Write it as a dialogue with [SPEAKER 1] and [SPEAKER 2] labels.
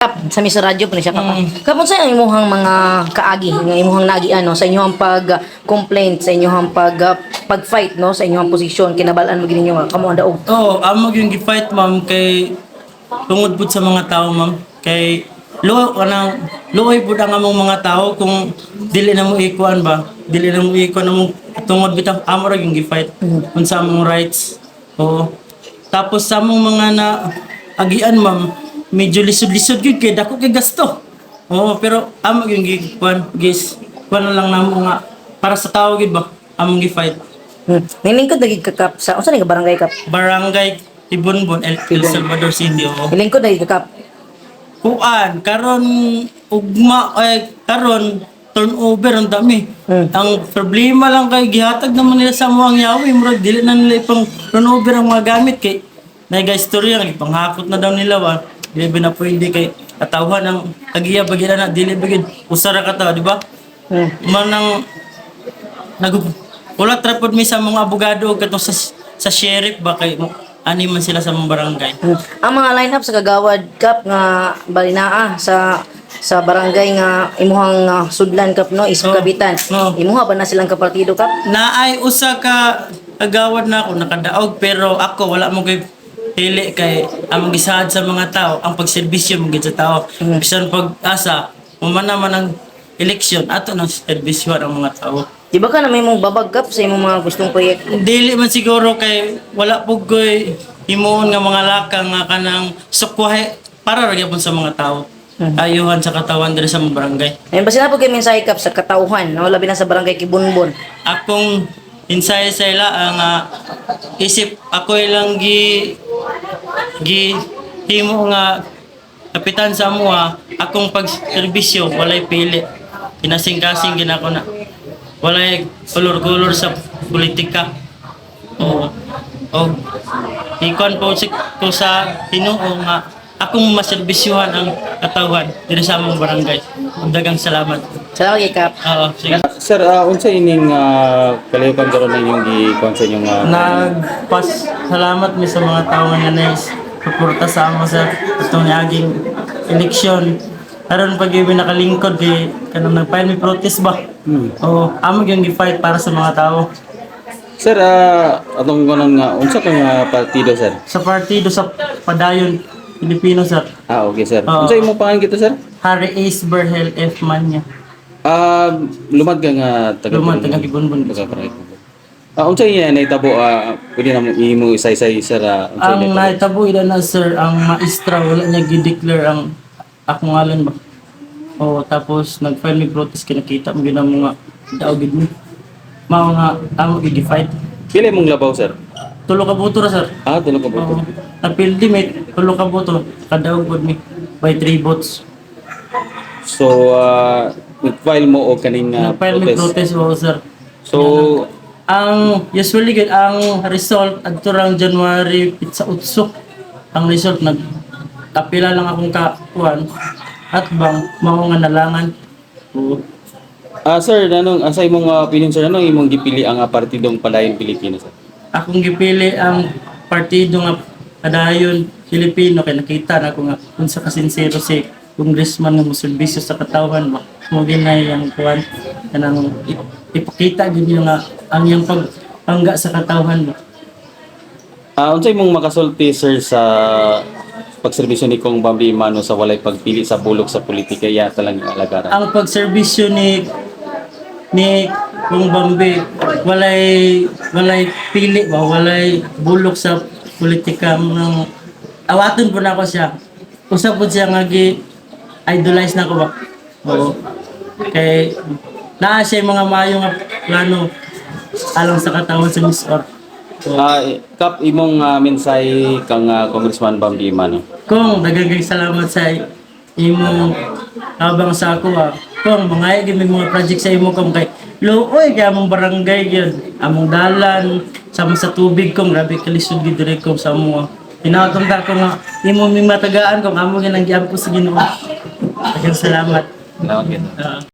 [SPEAKER 1] Kap, sa mi sa radyo pa ni siya kapa. Kap, unsa ang imuhang mga kaagi nga imuhang naagian, no, sa inyong pag complaint, sa inyong pag fight, no, sa inyong posisyon, kinabalaan mo gid ninyo nga kamo ang daog?
[SPEAKER 2] Oo, amo yung gi-fight, ma'am, kay tungod pud sa mga tao, ma'am, kay lo kanang luoy pud ang among mga tao kung dili na mo ikuan ba, dili na mo ikuan among tungod bitaw amo ra yung gi-fight unsa among rights. Oo. Tapos sa among mga na agian, ma'am, medyo lisod-lisod gyud kay dako kay gasto. Oo, pero amo yung gi-kuan, gis kuan na lang namo nga para sa tao gyud ba among gi-fight.
[SPEAKER 1] Nilingkod na gid ka, Kap, sa unsa ni ka barangay, Kap?
[SPEAKER 2] Barangay Ibonbon, El Salvador City, oo.
[SPEAKER 1] Nilingkod na gid ka, Kap?
[SPEAKER 2] Kuan, karon ugma ay karon turnover ang dami. Ang problema lang kay gihatag naman nila sa amo ang yawi, murag dili na nila ipang turnover ang mga gamit kay na guys istorya nga ipanghakot na daw nila ba. Dili ba na pwede kay katawhan ang kagiya ba gid na dili ba gid usa ra ka tawo, di ba? Manang nag wala trapod mi sa mga abogado og katong sa sheriff ba kay ani man sila sa mga barangay.
[SPEAKER 1] Ang mga line up sa kagawad, Kap, nga balinaa sa barangay nga imuhang sudlan, Kap, no, is
[SPEAKER 2] Oo.
[SPEAKER 1] Kabitan.
[SPEAKER 2] Oo.
[SPEAKER 1] Imuha ba na silang kapartido, Kap?
[SPEAKER 2] Naay usa ka kagawad na ako nakadaog, pero ako wala mo kay pili kay among gisaad sa mga tao ang pagserbisyo mo gid sa tao. Bisan pag asa human naman ang eleksyon, ato nang serbisyo ang mga tao.
[SPEAKER 1] Di ba ka na may mong babag, Kap, sa imong mga gustong proyekto?
[SPEAKER 2] Dili man siguro kay wala pug koy himuon nga mga lakang nga kanang sukwahe para ra gyapon sa mga tao. Ayuhan sa katawan diri sa mga barangay.
[SPEAKER 1] Ayun, basta na po kay mensahe, Kap, sa katauhan, no, labi na sa barangay Kibunbon.
[SPEAKER 2] Akong ensayo sa ila ang isip ako ilang gi gi himo nga kapitan sa amoa, akong pagserbisyo walay pili, kinasing-kasing ginako na walay kolor-kolor sa politika. Oo, og ikon po si ko sa Ginoo nga akong maserbisyuhan ang katawan diri sa among barangay. Dagang salamat.
[SPEAKER 1] Salamat kay Kap.
[SPEAKER 2] Oo, sige.
[SPEAKER 3] Sir, unsa ining kalihukan karon na inyong gikuan sa inyong
[SPEAKER 2] Nagpas salamat mi sa mga tao nga nais suporta sa amo sa atong niaging eleksyon. Karon pag ibi nakalingkod kay kanang nag-file mi protest ba. Oo, amo gyud gi-fight para sa mga tao.
[SPEAKER 3] Sir, atong kuno nga unsa ka nga partido, sir?
[SPEAKER 2] Sa partido sa Padayon Pilipino, sir.
[SPEAKER 3] Ah, okay, sir.
[SPEAKER 2] Oo.
[SPEAKER 3] Unsa imong pangalan kita, sir?
[SPEAKER 2] Harry Ace Berhel F. Manya.
[SPEAKER 3] Lumad ka nga taga
[SPEAKER 2] Lumad taga Kibunbon.
[SPEAKER 3] Taga Barangay. Unsa iya nahitabo, pwede na mo imo isaysay, sir, unsa
[SPEAKER 2] Ang
[SPEAKER 3] nahitabo?
[SPEAKER 2] nahitabo ila na, sir, ang maestra wala niya gi-declare ang akong ngalan ba. Oo, tapos nag-file mi protest, kinakita mo gina mo nga daog gid mi. Mao nga amo gi-fight.
[SPEAKER 3] Pila imong labaw, sir?
[SPEAKER 2] Tulo ka buto ra, sir.
[SPEAKER 3] Ah, tulo ka buto.
[SPEAKER 2] Oo. Napildi mi tulo ka buto, kadaog pud mi by three votes.
[SPEAKER 3] So, nag-file mo og kaning
[SPEAKER 2] Nag-file mi
[SPEAKER 3] protest.
[SPEAKER 2] protest, oo, sir.
[SPEAKER 3] So,
[SPEAKER 2] Ang usually gid ang result adto rang January 8 ang result, nag apila lang akong kakuan at bang mao nga nalangan. Oo.
[SPEAKER 3] Sir, anong sa imong opinion, sir, anong imong gipili ang partidong Padayon Pilipino, sir?
[SPEAKER 2] Akong gipili ang partido nga Padayon Pilipino kay nakita na ko nga unsa ka sinsero si congressman nga moserbisyo sa katawhan ba. Mo ginay ang kuan kanang ipakita gid niya nga ang iyang pagpangga sa katawhan ba.
[SPEAKER 3] Unsa imong makasulti, sir, sa pagserbisyo ni Kong Bambi Emano sa walay pagpili sa bulok sa politika iya talang alagaran?
[SPEAKER 2] Ang pagserbisyo ni Kong Bambi walay walay pili ba, walay bulok sa politika ng awaton po na ako siya. Usa po siya nga gi idolize na ko ba. Oo, kay naa siya yung mga maayo nga plano alang sa katawan sa Miss Or.
[SPEAKER 3] Kap, imong mensahe kang Congressman Bambi Emano.
[SPEAKER 2] Kong, daghang salamat sa imong habang sa ako ah. Kong, mga gid may mga project sa imo, Kong, kay luoy kay among barangay gyud, among dalan sama sa tubig, Kong, grabe kalisod gid dire, Kong, sa amo. Tinawag ta ko nga imo ming matagaan, Kong, amo gyud ang giampo sa Ginoo. Daghang salamat.
[SPEAKER 3] Salamat gyud.
[SPEAKER 2] Ah.